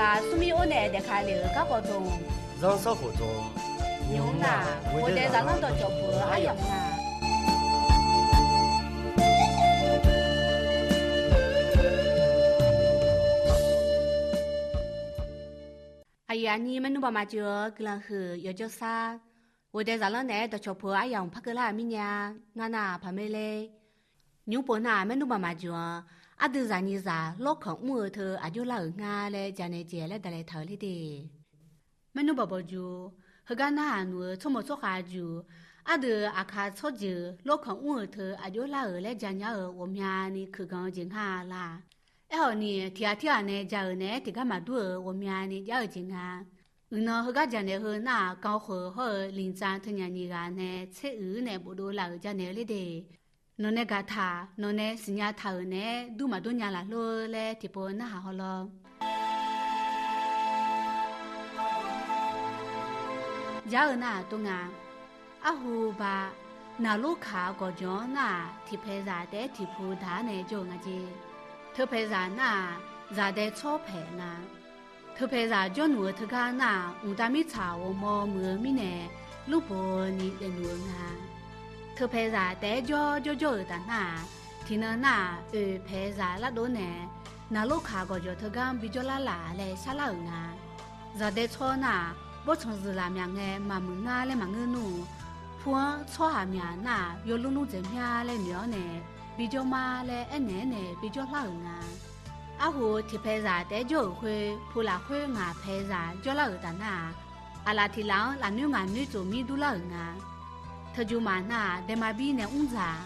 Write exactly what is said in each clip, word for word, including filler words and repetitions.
Aqsur mir or nae daefka lef-euq garkawv dmq, zanrsanrkhof dmq, nymq-mr nar, ghoeqdae zaqlanr dawqcawq puq-eu aryamq nga. Aqyuif aqnyir maernmr baqmaf jeuq-eu guiqlanq huiq yawjawr sar, ghoeqdae zaqlanr naeq-aer dawqcawq puq-eu aryamq par keuvlar-euq mirnya, ngar nar-aq Paqmerler. Nymr pov nar-aq maernmr baqmaf jeuq-anr, ardui zaqnyiq zaq lawrkanq mr-eu teu aqjox lar-euq nga laer janaeq jeq laer daqlaeq taq-euq ler de. Maernmr baqbawq juq, heugar narhaq nmq-eu tsawrmawq tsawrkhav juq, ardui-euq aqkaq tsawrjeuq lawrkanq mr-euq teu aqjox lar-euq laer janya-euq ghawqmyani kuiqganq-eu jeq nga laq. Aerkhawf ni, tiq ghaq tirghaq nae ja-euq naeq-aer tiqgar maqdur-euq ghawqmyani jav-eu jeq nga. Uiqnan heugar janaeq heu nar-aq, ganrkhoeq hawr-eu linqdzaq teunyaf nyiq ghaq nae tser uiq nae bofdov laf-euq janaeq-eu ler de. Nawqnae gaqtaq, nawqnae siqnya taq-euq naeq-aer dur maqdur nya laf lor laer tiqpov narhaq hawlawr. Jar-eu nar-aq tov nga. Arhu ba, naqlor kaq gawqjawq-anr nar-aq, tiqpaeqzaq taef-aer tiqpu daq-ar nae jawr-eu nga jer. Teupaeqzaq nar-aq, zaqdae tsawr paeq nga. Teupaeqzaq jawrluf-eu teugar nar-aq, mqtav mirtsaq ghawqmawr muiq-eu mirnae, lmrbof-eu ni daefluf-eu nga. Teupaeqzaq taef-aer jawr jawrjawr-euq taf nar-aq, tiqnan nar-aq, oeq paeqzaq lardov nae, naqlor kaq gawqjawq teugar-anr bijawr lar laf laer sharlar-euq nga. Zaqdae tsawr nar-aq, bawrtsanq zuiqlaq myaq ngae maqmuiq ngar laer maqngeur nmr-eu, pu-anr tsawrhaq myaq nar-aq, yawlmr lmr dzaeq mya laer noeq-awr nae, bijawr mar laer aernaeq-aer nae bijawr lar-euq nga. Arhu tiqpaeqzaq taef-aer jawr-euq khoer, pu lafkhoer ngaq paeqzaq jawrlar-euq taf nar-aq, aqlaf tiq laf-anr lafnoer ngaq noer tsof mir durlar-euq nga. Teujuq maf nar-aq, daema bir nae mr dzaq,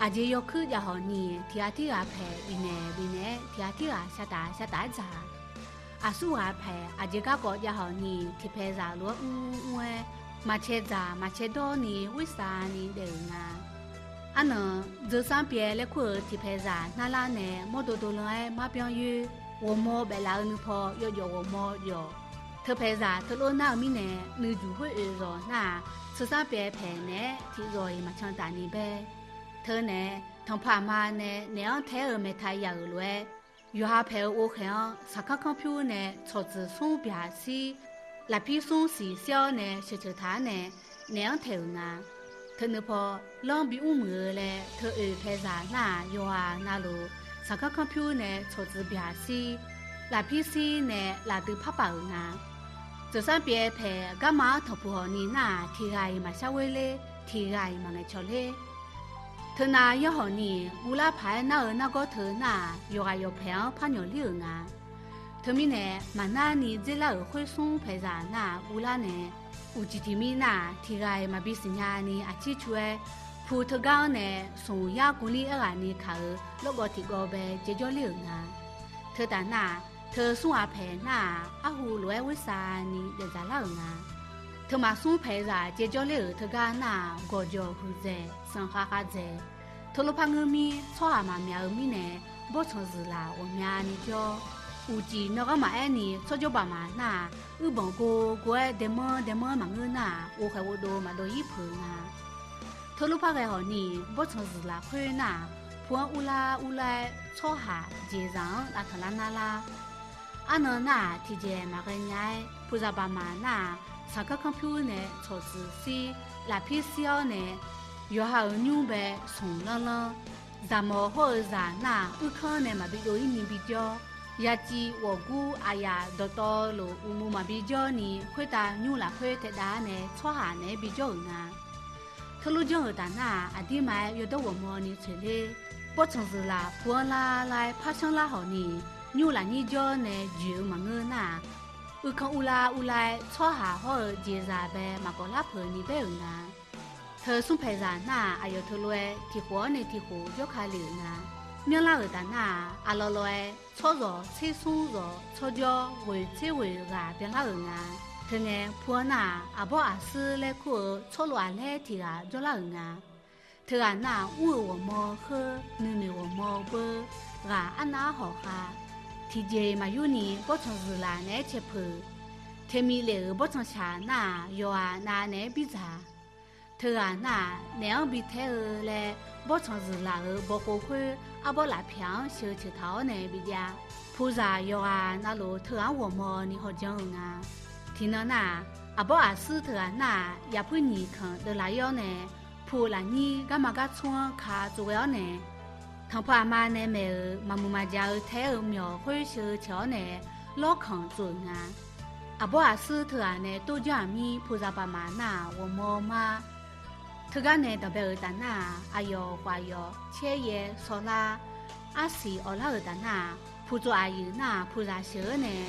aqjeq yawkuir jav hawq ni, tiq ghaq tirghaq paeq bifnaeq bifnaeq-aer tiq ghaq tirghaq shataf shataf-aer dzaq. Aqsur ghaq paeq aqjeq garkawv jav hawq ni, tiqpaeqzaq lof-aer mr mr-aer, maqcae dzaq maqcae dawr ni ghoer sav ni daef-euq nga. Arnan, dzeur sanr pyaev laer kur-euq tiqpaeqzaq narlar nae mawrdo dovlan-aer marbyanr yoer, ghawqmawr baeflaf-eu nuipaw yawjawf ghawqmawr jawf. Teupaeqzaq teulof nar-eu mirnae, nuijuq khoer oeq zawq nar-aq, tseur sanr pyaev paeq naeq-aer tiqzawq-iq maqcan taf ni bae. Teu nae, tanqpaq ma nae naeq-anr tae-eu maeqtaq yaf-euq lof-aer, yawqha paeq-eu ghovkhaeq-anr saqkanr kanr pyur nae tsawqtsuif smr byaq shir, lafpir smr siq shir-awr nae sheuqceuq taq-ar nae naeq-anr taeq-euq nga. Teunuipaw lanr bimr muiq-eu laer teu oeq paeqzaq nar-aq, yawqghaq navluf saqkanr kanr pyur nae tsawqtsuif byaq shir, lafpir shir nae lafdui parpaf-euq nga. Tseur sanr pyaev paeq garma-anr tanqpuq hawq ni nar-aq, tiq ghaq-iq maqshar ghoer ler, tiq ghaq-iq maqngaeq cawq ler. Teunav yawr hawq ni, uvlar paq-aer nar-eu nargawr teu nar-aq, yawqghaq yawqpaeq-anr par nyawq ler-euq nga. Teumirnae, maqnar ni dzerlar-euq khoer smr paeqzaq nar-aq uvlar nae, uqcif tiq mir nar-aq, tiq ghaq-iq maqbi siqnya ni aqcir cu-aer, pu teugar-anr nae smq yar gmqlir aerghaq ni kaq-euq lawrgawv tiqgawv bae caevjawr ler-euq nga. Teutaf nar-aq, teu smr ghaq paeq nar-aq, arhu lof-aer ghoer sav ni daefdzaq lar-euq nga. Teumaf smr paeqzaq caevjawr ler-euq teugar nar-aq, gawqjawq huiqdzaeq sanqkhav khav dzaeq. Teulof par ngeur mir tsawrhaq maqmyaq-eu mirnae, bawrtsanq zuiqlaq ghawqmyani jawr. Uqcif nanrghanr maqaer ni tsawrjawr baqmaq nar-aq, uirbanq gov gov-aer daemanr daemanr maqngeur nar-aq, ghovkhaeq ghovdov maqdov ir peuq-eu nga. Teulof par ghae hawq ni, bawrtsanq zuiqlaq khoer nar-aq, pu-anr urlar urlar-aer tsawrhaq jeqzaq-anr lavtanq lar nar lar. Arnan nar-aq, tiqjeq maqghae nya-aer, puqzaq baqmaq nar-aq, saqkanr kanr pyur nae tsawqtsuif shir, lafpir shir-awr nae, yawqha-euq nymr bae smq lanr lanr. Zaqmawq hawr-eu zaq nar-aq, uirkanr nae maqbi dov ir ni bijawr. Yaciv ghawqgur aqyaf dawqtawvluf uqmov maqbi jawr ni, khoertav nymr lafkhoer taedav-ar nae tsawrhaq naeq-aer bijawr-euq nga. Teulof janr-euq taf nar-aq, aqdirma-aer yawdawr ghawqmawni tsoeq ler. Bawrtsanq zuiqlaq pu-anr lar lar-aer par shanr lar hawq ni, nymr lafnyir jawr nae joeq-eu maqngeur nar-aq, uirkanr urlar urlar-aer tsawrhaq hawr-eu jeqzaq bae maqkawf lar peuq ni baer-euq nga. Teu smr paeqzaq nar-aq, aqyawf teulof-aer tiq khof-anr nae tiq khof jawrka le-euq nga. Myanrlar-euq taf nar-aq, aqlawv lawv-aer tsawrzawq tser smr zawq tsawrjawr ghoeq tser ghoeq ghaq byanlar-euq nga. Teungae pu-anr nar-aq, aqbawr aqsur laer kur-eu tsawrlov aqlaer tiq ghaq jawrlar-euq nga. Teughaq nar-aq, mr-euq ghawqmawr khoer nuinoeq ghawqmawr beur ghaq arnav-ar hawq khav. Tiqjeq maqyur ni bawrtsanq zuiqlaq naeq-aer cae peuq. Teqmiq lef-euq bawrtsanq shaq nar-aq, yawqghaq nav naeq-aer birdzaq. Teughaq nar-aq, naef-anr bi taer-eu laer, bawrtsanq zuiqlaq-euq bawkhov khoer arbawr lafpyaq-anr sheu ceuq taq-awr nae bijav. Puzaq yawqghaq navluf teughaq-anr ghawqmawni hawjan-eu nga. Tiqnan nar-aq, aqbawr aqsur teughaq nar-aq, yaqpuir nyiq kanq deuvlaf-ir-awr nae, pu lafnyir garma gartsur-anr ka tsov ghae-awr nae, tanqpanq aqma nae maeq-euq maqmuiq maqjaq-eu tae-eu myawq khoer sheu caeq-awr nae, lawrkanq tsov-euq nga. Aqbawr aqsur teughaq nae tovjanr-aq mir puzaq baqmaf nar-aq ghawqmaw mar. Teugar nae danqbae-euq taf nar-aq, aqyawf khawf aqyawf caer yaer sawlar, arsiq awqlar-euq taf nar-aq, putsov aqyuif nar-aq puzaq sheuq-awr nae,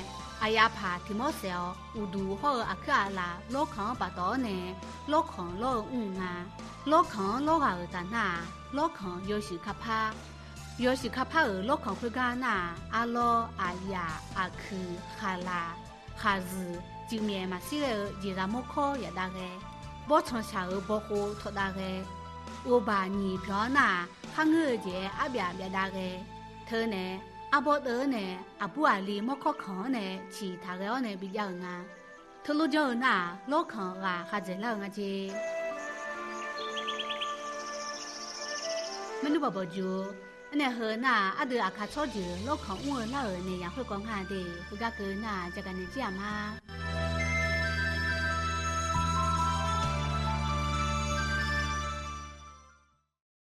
aqyavpaq tiq mawr saef-awr uqduq hawr-eu aqkuir aqlaf lawrkanq-anr paftawf-awr nae, lawrkanq lawr-eu mr-eu nga. Lawrkanq-anr lawr ghaq-euq taf nar-aq, lawrkanq yawshuif kapar. Yawshuif kapar-euq lawrkanq khoergar nar-aq, arlawr, aqyaf, aqkuiq, khaqlaq, khaqzuiq, cuif myaef maqshir ghae-eu jeqzaq mawrkawr yaf dav ghae, bawrtsanq shaq-euq bawkhov tawq dav ghae, ghovbaq nyiq pyawq-anr nar-aq, kharngeur-eu jeq-aer arbyaf byaf dav ghae, teu nae arbawr teuv-awr nae, aqbur aqli mawrkawr kanq-anr nae ciqtaq ghae-awr nae bijav-euq nga. Teulof janr-eu nar-aq, lawrkanq ghaq khadzaeq lar-eu nga jeq. Maernmr bawq bawq juq-eu, aernaeq heu nar-aq, aqdui aqkaq tsawrjeuq lawrkanq mr-eu lar-euq naeq yaq khoerkawv nga de. Heugar keuv nar-aq, jagaq naeq jir-aq ma.